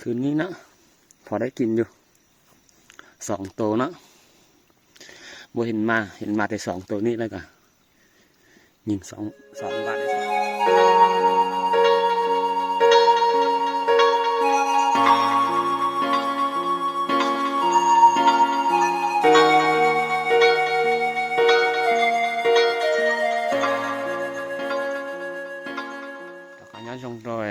ຄືນນີ້ເນາະ ພໍໄດ້ກິນຢູ່ສອງໂຕເນາະ ບໍ່ເຫັນມາ ເຫັນມາແຕ່ສອງໂຕນີ້ ແລ້ວກໍຍິງສອງ ສອງບາດໄດ້ສອງ Các bạn nhớ dòng rồi,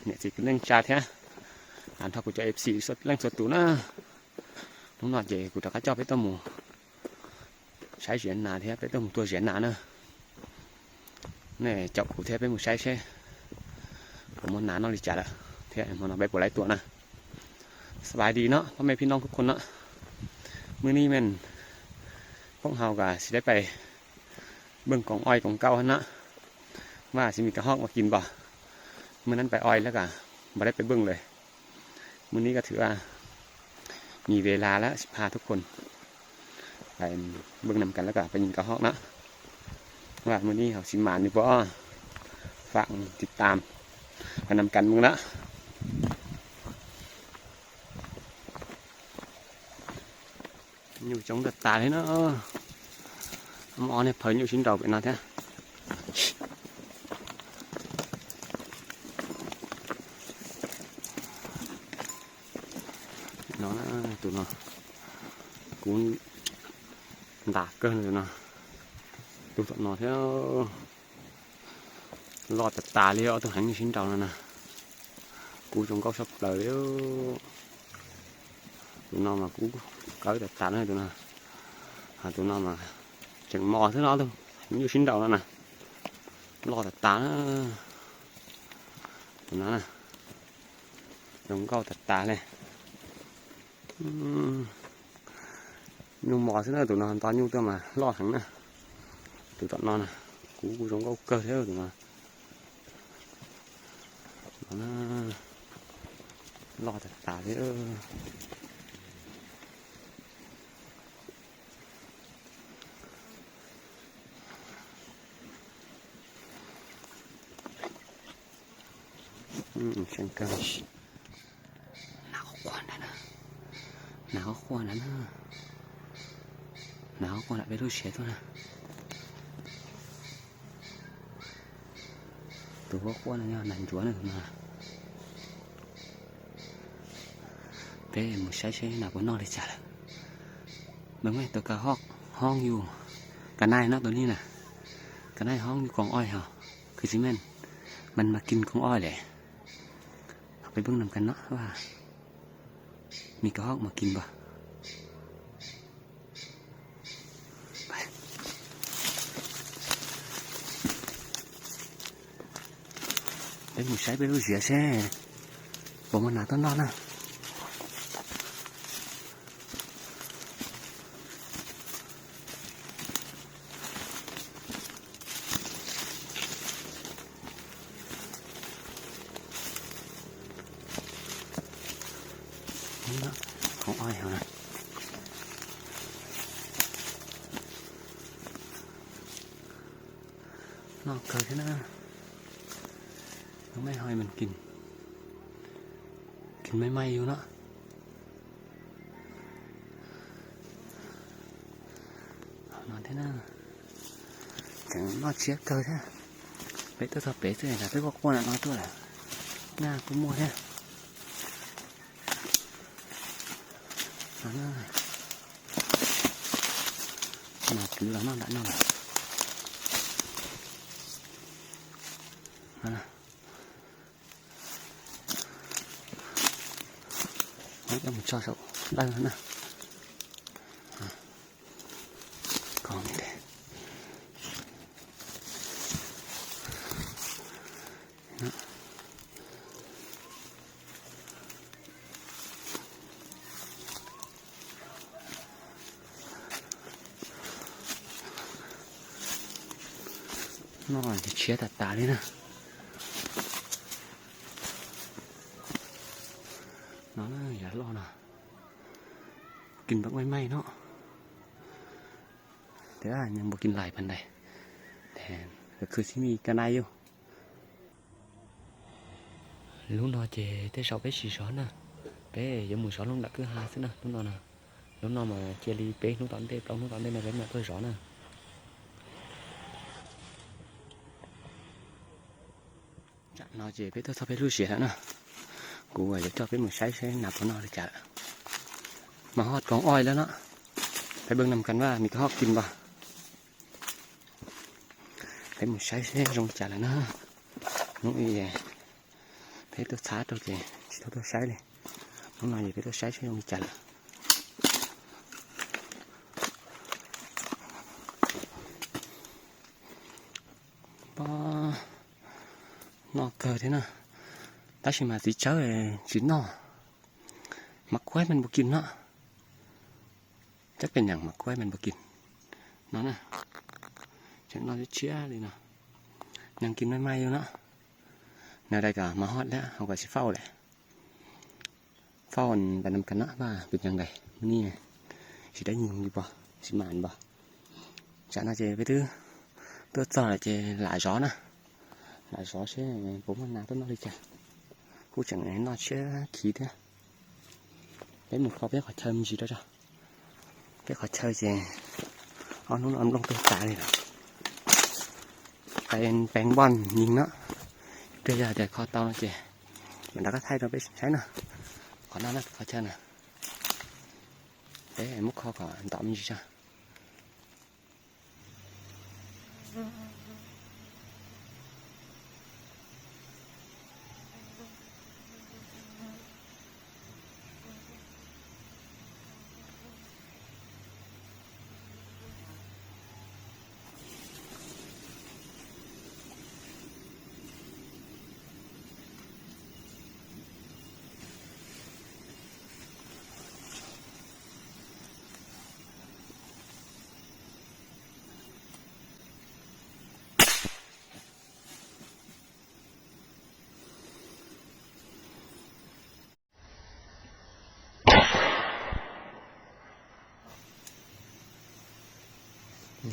nhớ thì cứ nên chat nhé. Ăn thọ của cho ép xê xuất link xuất tụ na. Đúng rồi, chị của các cháu biết tao mù. Sai diễn nà thế, biết tao mù tua diễn nà nữa. Nè, chọc của thế biết mù sai xe. Của món nà nó đi chả lợ. Thế mà nó bé của lái tua nè. ສະບາຍດີເນາະ ພໍ່ແມ່ພີ່ນ້ອງທຸກຄົນເນາະ ມື້ນີ້ແມ່ນພວກເຮົາກໍຊິໄດ້ໄປເບິ່ງກອງອ້ອຍກອງເກົ່າຫັ້ນເນາະ ວ່າຊິມີກະຮອກມາກິນບໍ່. ມື້ນັ້ນໄປອ້ອຍແລ້ວກໍບໍ່ໄດ້ໄປເບິ່ງເລີຍ. ມື້ນີ້ກໍຖືວ່າມີເວລາແລ້ວ ຊິພາທຸກຄົນໄປເບິ່ງນຳກັນ ແລ້ວກໍໄປຍິງກະຮອກເນາະ ວ່າມື້ນີ້ເຮົາຊິໝານຢູ່ບໍ່. ຝາກຕິດຕາມໄປນຳກັນເບິ່ງເນາະ. Nhu chống tật tà thế nó. Ông o này phải nhu xin đầu cái nào thế. Nó, tụi nó. Cũng đã cơ tụi nó. Tụi nó theo. ຫຼອດຕາຕາເລີຍ ເອົາຕົວຫາງຢູ່ຊິນເຕົານັ້ນນະ ກູຈົງເກົາສັບເປີເລີຍ. ໂຕນອມາ ກູເກົາຕາຕາເລີຍໂຕນອມ. ຫາໂຕນອມາ ຈັ່ງໝໍ້ເທື່ອເນາະ ໂຕຫາງຢູ່ຊິນເຕົານັ້ນນະ ຫຼອດຕາຕານະ ໂຕນັ້ນນະ ຈົງເກົາຕາຕາເລີຍ. ອືມ ຍຸງໝໍ້ຊະເນີ ໂຕນອນຕອນຍຸງເຕີມາຫຼອດທັງນະ ໂຕຕອນນອນນະ ກູ ກູຈົງເກົາເກີດເດີ້ໂຕນອນ ນະ ຫຼອດຕາເດີ້. ອືມ ເຊັ່ນກັນ. ໜາວກວ່ານັ້ນນະ ໜາວກວ່ານັ້ນນະ ໜາວກວ່ານະ ໄປດູເຊໂຕນະ ໂຕກວ່ານັ້ນນະ ໜາວກວ່ານັ້ນນະ ເປັນໝູ່ຊາຍເຊນະ ບໍ່ນອນເລີຍຈ້າລະ. ເບິ່ງແມ້ ໂຕກະຮອກຮ້ອງຢູ່ ກະນາຍເນາະ ໂຕນີ້ນະ ກະນາຍຮ້ອງຢູ່ກອງອ້ອຍເຮົາ ຄືຊິແມ່ນ ມັນມາກິນກອງອ້ອຍແຫຼະ. ເຮົາໄປເບິ່ງນຳກັນເນາະວ່າ ມີກະຮອກມາກິນບໍ່. ໄປ ເປັນໝູ່ຊາຍ ໄປດູເຊ ບໍ່ມາໜາວຕອນນອນນະ. ນີ້ເນາະ ຂອງອ້ອຍເຮົານະ ນອກເກີດນະ ຍັງໄມ່ໃຫ້ມັນກິນ ກິນໃໝ່ໆຢູ່ເນາະ. ນອນແທ້ນະ ຈັ່ງນອນເຊຍເກີແທ້ ເປັດຕົວເທົ່າເປັດເລີຍນະ ເປັດບໍ່ຄວນນະ ນອນຕົວລະ ໜ້າກູມົວແທ້ ນອນນະ ໜ້າກືລະ ນອນລະ ນອນລະ ນອນລະ. ເອົາມາຈອດເອົາໄດ້ແລ້ວນະ ກອງນີ້ເດ້ ນອນເຊຍຕາຕາເລີຍນະ ນອນເລີຍ ຢ່າລໍນະ ກິນບັກໃໝ່ໆເນາະ ແຕ່ວ່າຍັງບໍ່ກິນຫຼາຍປານໃດ ແຕ່ກໍຄືຊິມີກະໄນຢູ່. ລູກນ້ອຍເຈ ແຕ່ເຊົ້າໄປສີສອນນະ Ê, giờ mùa gió lông đã cứ ha xíu nè, lúc nào nè, lúc nào mà chia ly pé, lúc tao đêm, tao lúc tao đêm này với mẹ tôi gió nè. Chả nói gì, pé tôi sao pé lui xỉa hả nè. Cú à, giờ cho pé mùa sáy, sáy nạp của nó đi chả. Mà hót con oi đó nó. Phải bưng nằm cắn va, mình có hót kinh vào. Phải mùa sáy, sáy rong chả là nó. Nó y à. ເພດຕົວຊາໂຕເຈ ຊິໂຕຊາຍເລີຍ ນ້ອງນ້ອຍເພດຕົວຊາຍໃຊ້ລົງຈັນ ປາ ນອກເກີດເດ້ນະ ຕາຊິມາຊິເຈີຊິນອ ໝາກກ້ວຍມັນບໍ່ກິນເນາະ. ຈັກເປັນຫຍັງໝາກກ້ວຍມັນບໍ່ກິນເນາະນະ ຈັກໜ້ອຍເຊຍເລີຍເນາະ ຍັງກິນໃໝ່ໆຢູ່ເນາະ. ແນວໃດກໍມາຮອດແລ້ວ ເຮົາກໍຊິເຝົ້າແຫຼະ ເຝົ້າໄປນຳກັນເນາະ ວ່າເປັນຈັ່ງໃດ ມື້ນີ້ຊິໄດ້ຍິງຢູ່ບໍ່ ຊິໝານບໍ່. ຈາກນັ້ນເຈໄປຖືຕົວຈອດເຈຫຼາຍຈອນະ ຫຼາຍຈອນເຊ ບໍ່ມານາຕົວນອກເລີຍຈ້ະ ຜູ້ຈັງໄດນອກເຊ ຂີ້ເດ້ ໄປໝູ່ເຂົາໄປຂໍເຊີນຊິໂຕຈ້ະ. ໄປຂໍເຊີນເຈ ເອົາໜູນອຳລົງຕົວຕາຍເລີຍ ໄປແປງບ່ອນຍິງເນາະ ເພື່ອຢາກຈະຂໍເຕົາເນາະເຈ ມັນດາກະໄທເນາະ ໄປໃຊ້ເນາະ ຂໍນຳນະ ຂໍເຊີນນະ ເອີ ໝູ່ເຂົາກໍຕອບມັນຊິຈ້ະ.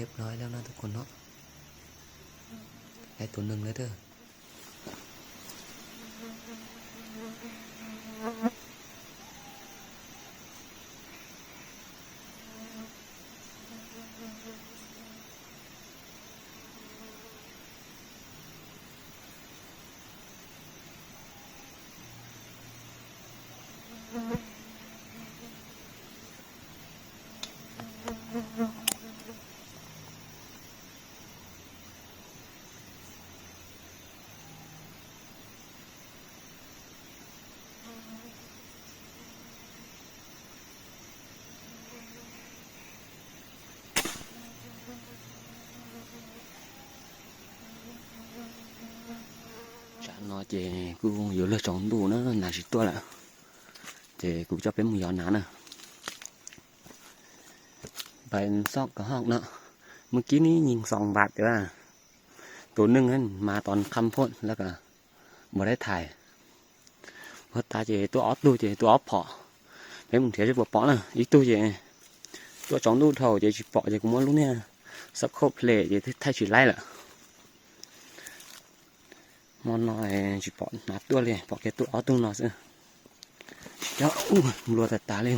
ຮຽບຮ້ອຍແລ້ວເນາະທຸກຄົນເນາະ ໄດ້ໂຕໜຶ່ງແລ້ວເດີ. ຈາກເນາະເຈ ກູຢູ່ເລີກສອງຕູ້ນະ ໜ້າຊິຕົວລະ ເຈ ກູຈະເປັນໝູຢອນໜານະ ໄປຊອກກະຮອກເນາະ. ມື້ກີ້ນີ້ຍິງສອງບາດ ແຕ່ວ່າໂຕໜຶ່ງຫັ້ນມາຕອນຄ່ຳໂພດ ແລ້ວກະບໍ່ໄດ້ຖ່າຍ. ເພິ່ນຕາເຈ ຕົວອອກຕູ້ເຈ ຕົວອອກເພາະ ເປັນເທື່ອຊິບໍ່ເປາະນະ ອີກຕູ້ເຈ ຕົວສອງຕູ້ເທົ່າເຈ ຊິເປາະເຈ ກູມ່ວນລູກເນຍ ສະໂຄບເພລເຈ ໄທຊິໄລ່ລະ ໝໍນ້ອຍຊິເປາະໜາຕົວເລີຍ ເປາະແກ່ຕົວອອກຕູ້ເນາະ ເຈົ້າ ອູ້ ບໍ່ຫຼວດຕາເລີຍ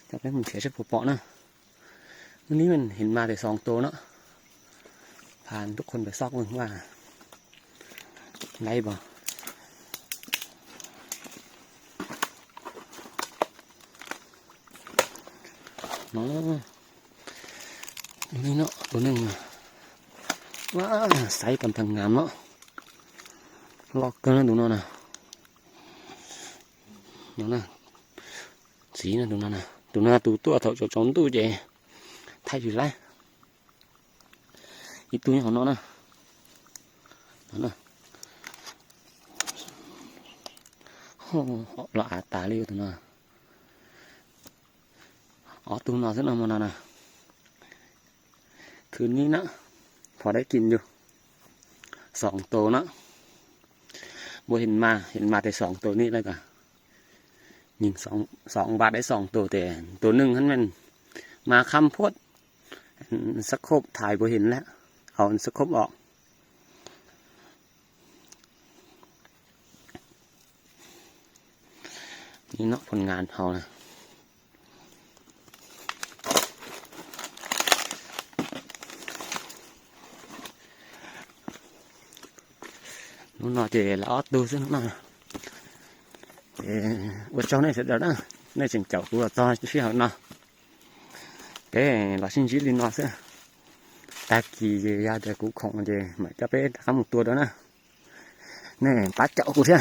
ຈັກໄດ້ມັນເສຍຊິບໍ່ເປາະນະ. ມື້ນີ້ມັນເຫັນມາແຕ່ສອງໂຕເນາະ ພາທຸກຄົນໄປຊອກເບິ່ງວ່າໄດ້ບໍ່ເນາະ. ນີ້ເນາະ ໂຕໜຶ່ງ ວ້າ ໄຊປານທາງງາມເນາະ ລອກເກີນໂຕນັ້ນນະ ໂຕນັ້ນນະ ສີນະ ໂຕນັ້ນນະ ໂຕນັ້ນນະ ໂຕຕົວເທົ່າຈອມຕູ້ເຈ ໄທຢູ່ໄລ ອີກໂຕນີ້ຂອງນ້ອງນະ ນະ ໂອ້ ລະອາຕາເລີຍໂຕນັ້ນນະ. ອໍ ຕູນອນຊະເນາະ ມື້ນັ້ນນະ ຄືນນີ້ນະ ພໍໄດ້ກິນຢູ່ສອງໂຕເນາະ ບໍ່ເຫັນມາ ເຫັນມາແຕ່ສອງໂຕນີ້ ແລ້ວກະຍິງສອງ ສອງບາດໄດ້ສອງໂຕ ແຕ່ໂຕໜຶ່ງຫັ້ນແມ່ນມາຄ່ຳໂພດ ສະໂຄບຖ່າຍບໍ່ເຫັນແລ້ວ ເອົາສະໂຄບອອກ. ນີ້ເນາະ ຜົນງານເຮົານະ. ເນາະ ເຈລາອອດດູຊະເນາະ ເຈ ອວດເຈົ້າແນ່ເສດດອກນະ ແນ່ຈຶ່ງເຈົ້າ ອວດຕໍ່ຊິເຮົາເນາະ ເກ ລາຊິນຈີລີນອສ ຕາກີເຈ ຢາເດກູຂອງເຈ ມາຈະເປຕາມຕົວດອກນະ ແນ່ ປາເຈົ້າກູເສຍ.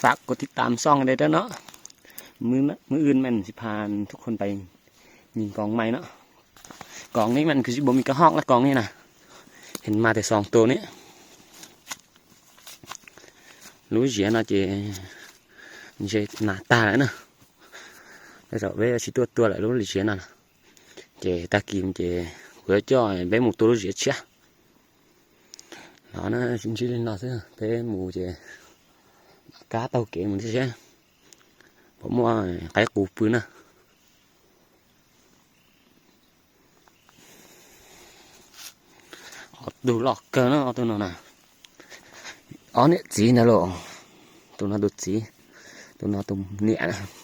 ຝາກກົດຕິດຕາມຊ່ອງໄດ້ເດີເນາະ ມື້ ມື້ອື່ນແມ່ນຊິພາທຸກຄົນໄປຍິງກອງໃໝ່ເນາະ. ກອງນີ້ມັນຄືຊິບໍ່ມີກະຮອກລະ ກອງນີ້ນະ ເຫັນມາແຕ່ສອງໂຕນີ້. ລູເຊຍນະເຈ ເຈໜ້າຕານະ ແລ້ວເວຊິຕົວຕົວລະ ລູເຊຍນະ ເຈ ຕາກີມເຈ ຫົວຈ່ອຍເວໝູໂຕລູເຊຍ ລາວນະ ຊິນຊິລິນລາວເຊ ເປໝູເຈ ກາເຕົ້າເກມເຊ ບໍ່ມົວໄກກູປືນນະ. ເອົາດູຫຼອກເກີນເນາະ ເອົາໂຕນັ້ນນະ ເອົາເນຍຈີນະໂລ ໂຕນັ້ນໂຕຈີ ໂຕນັ້ນໂຕເນຍນະ.